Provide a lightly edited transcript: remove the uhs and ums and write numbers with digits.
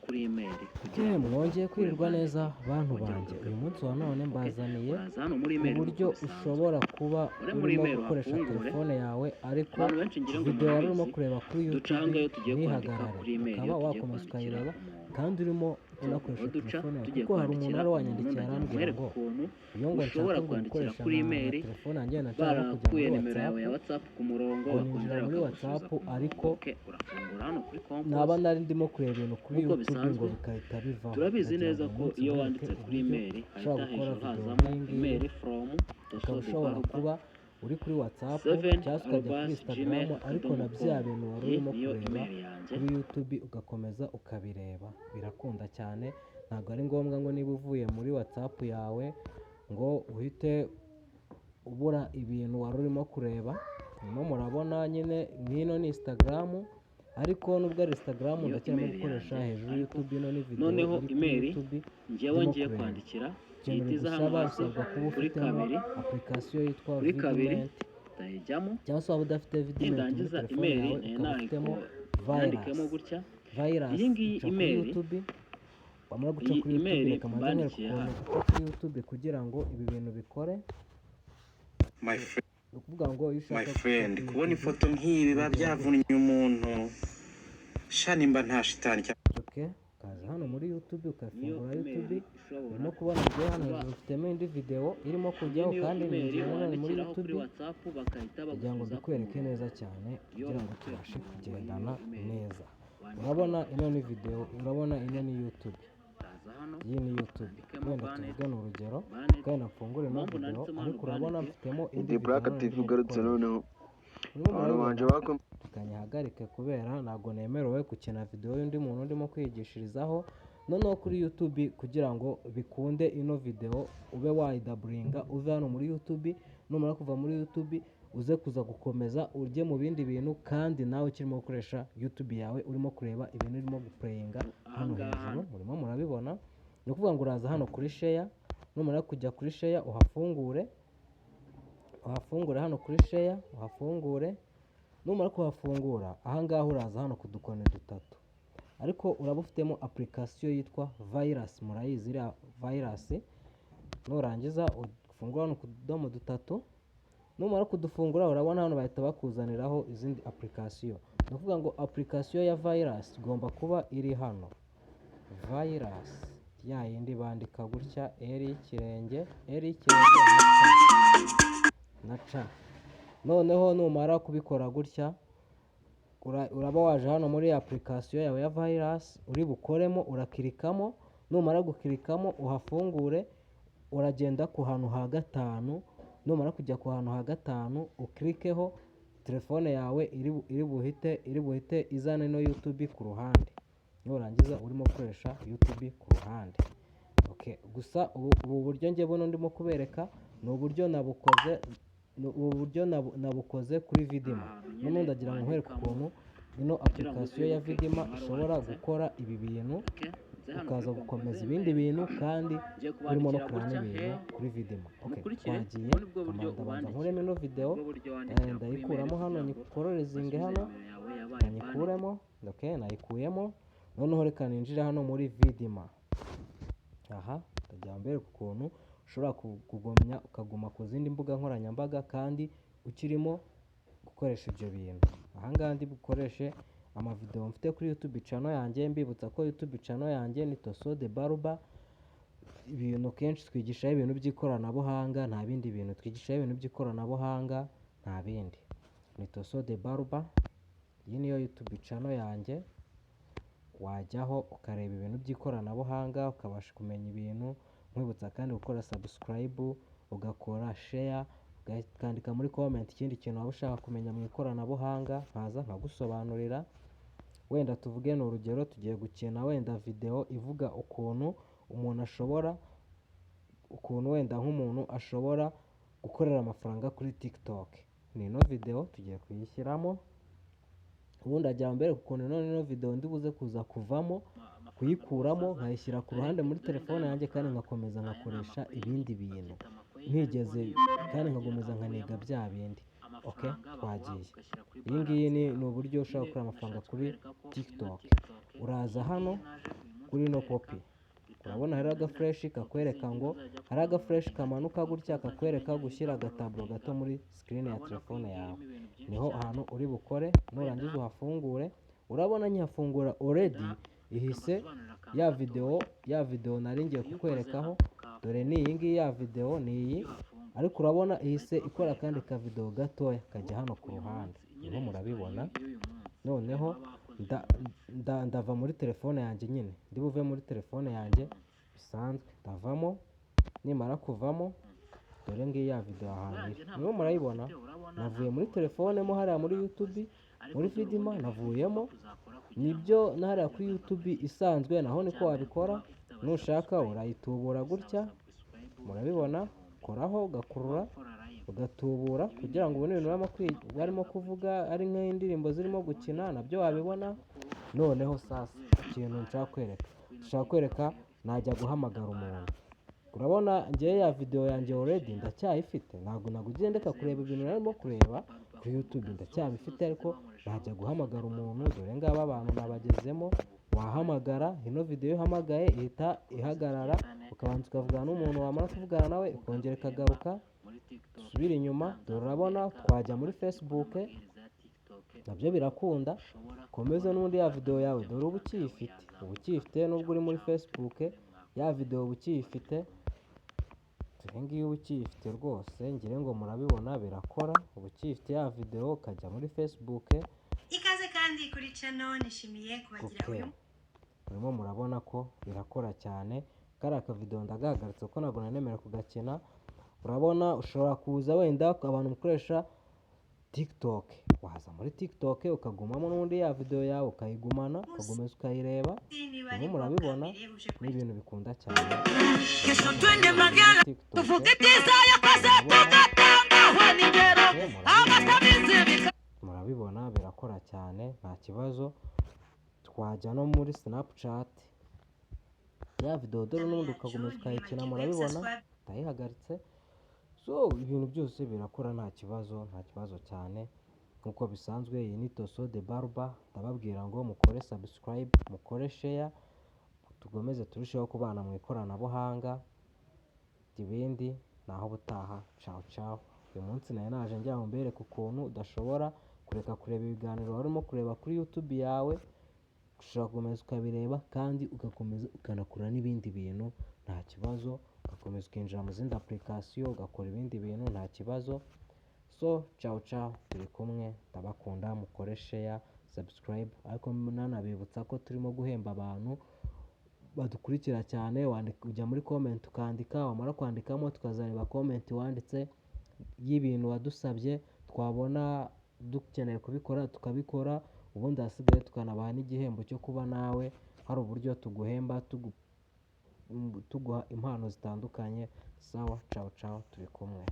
Kuri email kugira ngo Mwongeye ukure kwirirwa banned, neza bantu wongere banjye. ugaruke Uyu ku munsi wa murongo. none Okay, mbazaniye uraza hano muri email nk'uko uburyo bisanzwe. Ushobora kuba Ure muri urimo email gukoresha uhafungure. telefone yawe, ariko Abantu benshi ngira ngo video wari urimo murabizi, kureba kuri duca YouTube ahangaha iyo tugiye kwandika ntihagarare, kuri email, ukaba iyo tugiye wakomeza kwandikira ukayireba umuntu. kandi urimo So, unakoresha aho duca telefone yawe, tugiye kuko hari umuntu kwandikira wari umuntu, wanyandikiye ndagira ngo arambwira nkwereke ngo ukuntu iyo ngo ushobora nshaka ngo kwandikira gukoresha kuri nka email telefone yanjye nashaka no kujya barakuye muri nimero yawe ya WhatsApp, WhatsApp ku murongo, ngo ninjira bakongera muri bakagusubiza WhatsApp, ku murongo. ariko Okay, urafungura hano kuri naba compose nari ndimo kureba ibintu kuri nk'uko YouTube ngo bisanzwe. bigahita bivaho. Turabizi Ndagira neza ngo ko umunsi iyo nkwereke wanditse kuri uburyo email ushobora hahita gukora hejuru video hazamo nk'iyi ngiyi, email from ukaba Toso de ushobora Barba kuba uri kuri WhatsApp 7 cyangwa se ukajya kuri arobase Instagram, gmail ariko na akadomo bya com. bintu wari Iyi urimo niyo kureba email yanjye. kuri YouTube ugakomeza ukabireba. Birakunda cyane, ntabwo ari ngombwa ngo niba uvuye muri WhatsApp yawe ngo uhite ubura ibintu wari urimo kureba. Murimo murabona nyine nk'ino ni Instagram, ariko nubwo ari Instagram Niyo ndacyarimo email gukoresha yanjye, hejuru ariko YouTube. Ino ni video noneho iri kuri email YouTube njyewe ndimo ngiye kureba. kwandikira Ikintu ihita iza hano bigusaba, hasi usabwa kuba kuri ufitemo kabiri, application yitwa kuri kabiri VidMate, ndayijyamo. cyangwa se waba udafite VidMate muri Nindangiza telefone email yawe, ukaba ufitemo nayandikemo virus. gutya. Virus Iyi ngiyi uca kuri email, YouTube. Wamara guca iyi kuri YouTube, email reka mbanze nkwereke mbandikiye ukuntu hano. uca kuri YouTube kugira ngo ibi bintu bikore. My Ni ukuvuga ngo iyo my ushaka guca friend, kuri kubona YouTube ifoto nk'iyi biba urugero gutya, byavunnye umuntu sha, nimba nta shitani okay, ukaza hano muri YouTube Niyo ukafungura email YouTube. ishobora Urimo kubona njyewe hano kuba hejuru mfitemo indi video irimo iyi kujyaho, niyo kandi email ninjiye nanone muri wandikiraho kuri YouTube WhatsApp bakahita kugira ngo bagusubiza ku mbikwereke murongo. neza cyane, Iyo kugira ngo bagukuye ku tubashe murongo, iyi kugendana niyo email neza. wandikiraho Urabona kuri ino ni WhatsApp. video, urabona ino ni YouTube. Ndaza hano Iyi ni YouTube. nandikemo Wenda banned, tuvuge ni urugero, banned. wenda mfungure ino Impamvu video, nanditsemo hano ariko urabona banned, mfitemo indi Ndi video Black nanone TV ndimo ugarutse gukoresha. Noneho Urimo abantu banje murabibona. bako Reka nyihagarike kubera ntabwo nemerewe gukina video y'undi muntu ndimo kwigishirizaho. Noneho kuri YouTube, kugira ngo bikunde ino video ube wayidaburinga, uve hano muri YouTube. Numara kuva muri YouTube, uze kuza gukomeza ujye mu bindi bintu, kandi nawe ukirimo gukoresha YouTube yawe, urimo kureba ibintu urimo guplayinga hano ahangaha hejuru. Hano Murimo murabibona. Ni ukuvuga ngo uraza hano kuri share. Numara kujya kuri share, uhafungure, uhafungure hano kuri share uhafungure. Numara kuhafungura, ahangaha uraza hano ku dukoni dutatu, ariko uraba ufitemo application yitwa virus. Murayizi iriya virus. Nurangiza ufungura hano ku tudomo dutatu. Numara kudufungura, urabona hano bahita bakuzaniraho izindi application. Ni ukuvuga ngo application ya virus igomba kuba iri hano, virus ya yindi bandika gutya, R y'ikirenge, R y'ikirenge na C na C. Noneho numara kubikora gutya, uraba waje hano muri application yawe ya virus uri bukoremo. Urakirikamo. Numara gukirikamo uhafungure. Uragenda ku hantu ha gatanu. Numara kujya ku hantu ha gatanu ukirikeho, telefone yawe iri buhite izana ino YouTube ku ruhande. Nurangiza urimo gukoresha YouTube ku ruhande. Okay, gusa ubu buryo njye buno ndimo kubereka ni uburyo nabukoze, ni ubu buryo nabukoze kuri Vidma. Ahantu Noneho nyine ndagira ngo nkwereke wandikamo ukuntu ino kugira ngo application ya uzibuke Vidma ukuntu wari ishobora wanditse. gukora ibi bintu, Okay, nze hano ukaza kuri gukomeza compose ibindi bintu kandi ngiye urimo no kubandikira kureba gutya n'ibintu he kuri Vidma. Okay, mukurikire. twagiye. Ubu nibwo buryo Ndabanza ubandikira, nkuremo ino video. nibwo buryo wandikira kuri email Ndayikuramo hano, kugira ngo nyikororizinge basubize hano. nimero yawe yabaye banned. Nyikuremo. Okay, nayikuyemo. Noneho reka ninjire hano muri Vidma. Aha ndagira mbereke ukuntu ushobora kugumya ukaguma ku zindi mbuga nkoranyambaga kandi ukirimo gukoresha ibyo bintu. Ahangaha ndi bukoreshe amavideo mfite kuri YouTube channel yanjye. Mbibutsa ko YouTube channel yanjye ni Toso de Barba. Ibintu kenshi twigishaho ibintu by'ikoranabuhanga, nta bindi bintu twigishaho, ibintu by'ikoranabuhanga, nta bindi. Ni Toso de Barba, iyi niyo YouTube channel yanjye. Wajyaho ukareba ibintu by'ikoranabuhanga, ukabasha kumenya ibintu. Nkwibutsa kandi gukora subscribe, ugakora share, ukandika muri comment ikindi kintu waba ushaka kumenya mu ikoranabuhanga, nkaza nkagusobanurira. Wenda tuvuge ni urugero, tugiye gukina wenda video ivuga ukuntu umuntu ashobora, ukuntu wenda nk'umuntu ashobora gukorera amafaranga kuri TikTok. Ni ino video tugiye kuyishyiramo. Ubundi ajya mbere ukuntu ino video ndi buze kuza kuvamo, kuyikuramo, nkayishyira ku ruhande muri telefone yanjye, kandi nkakomeza nkakoresha ibindi bintu ntigeze, kandi nkakomeza nkaniga bya bindi. Okay, twagiye. Iyi ngiyi ni uburyo ushobora gukora amafaranga kuri TikTok. Uraza hano. Kuri ino popi urabona hariho agaflèche kakwereka ngo hari agaflèche kamanuka gutya kakwereka gushyira agataburo gato muri screen ya telefone yawe. Niho ahantu uri bukore, nurangiza uhafungure. Urabona nkihafungura already ihise ya video nari ngiye kukwerekaho. Dore ni iyi ngiyi ya video, ni iyi, ariko urabona ihise ikora akandi kavideo gatoya kajya hano ku ruhande, niho murabibona. Noneho ndava muri telefone yanjye nyine, ndi buve muri telefone yanjye bisanzwe, ndavamo. Nimara kuvamo, dore ngiyi ya video ahantu iri, niho murayibona. Navuye muri telefone mo hariya muri YouTube, muri Vidma navuyemo. Nibyo, na hariya kuri YouTube isanzwe naho niko wabikora. Nushaka urayitubura gutya, murabibona, koraho ugakurura ugatubura kugira ngo ubone ibintu barimo kuvuga, ari nk'indirimbo zirimo gukina nabyo wabibona. Noneho sasa ikintu nshaka kwereka, najya guhamagara umuntu. Urabona ngewe ya video yanjye already ndacyayifite, ntabwo ugenda ndeka kureba ibintu narimo kureba kuri YouTube, ndacyabifite. Ariko najya guhamagara umuntu, dore ngaba abantu nabagezemo. Wahamagara ino video, iyo uhamagaye ihita ihagarara, ukabanza ukavugana n'umuntu, wamara kuvugana nawe ikongera ikagaruka. Dusubire inyuma, dore urabona twajya muri Facebook, nabyo birakunda. Komeze n'ubundi ya video yawe, dore uba ukiyifite nubwo uri muri Facebook, ya video uba ukiyifite. Dore ngiyi uba ukiyifite rwose, ngire ngo murabibona, birakora. Uba ukiyifite ya video, ukajya muri Facebook. Ikaze kandi kuri channel, nishimiye kubagira Okay. uyu Murimo murabona ko birakora cyane. Kariya kavideo ndagahagaritse kuko ntabwo nanemera kugakina. Urabona ushobora kuza wenda abantu mukoresha TikTok, waza muri TikTok ukagumamo n'ubundi ya video yawe ukayigumana, ugakomeza ukayireba. Niba Murimo ari bwo bwa murabibona, mbere uje ni kuri ibintu bikunda cyane. Kesho twende Magala TikTok tuvuge ibyiza yakoze tugatangahwe n'ingero abatabizi. Murabibona birakora cyane, nta kibazo. Twajya no muri Snapchat, ya video dore n'ubundi yacu, ugakomeza ukayikina. ntiwibagirwe Murabibona, subscribe. ndayihagaritse. So ibintu byose birakora, nta kibazo, nta kibazo cyane. Nk'uko bisanzwe, iyi ni Toso de Barba, ndababwira ngo mukore subscribe, mukore share, tugomeze turusheho kubana mu ikoranabuhanga. Ibindi naho ubutaha, ciao ciao. Uyu munsi nari naje ngira ngo mbereke ukuntu udashobora kureka kureba ibiganiro warimo kureba kuri YouTube yawe. Ushobora gukomeza ukabireba kandi ugakomeza ukanakora n'ibindi bintu nta kibazo, ugakomeza ukinjira mu zindi application, ugakora ibindi bintu nta kibazo. So ciao ciao, turi kumwe, ndabakunda, mukore share, subscribe. Ariko nanabibutsa ko turimo guhemba abantu badukurikira cyane. Wandika, ujya muri comment ukandika, wamara kwandikamo tukazareba comment wanditse y'ibintu wadusabye, twabona dukeneye kubikora tukabikora, ubundi ahasigaye tukanabaha n'igihembo cyo kuba nawe hari uburyo tuguhemba, tuguha impano zitandukanye. Sawa, ciao ciao, turi kumwe.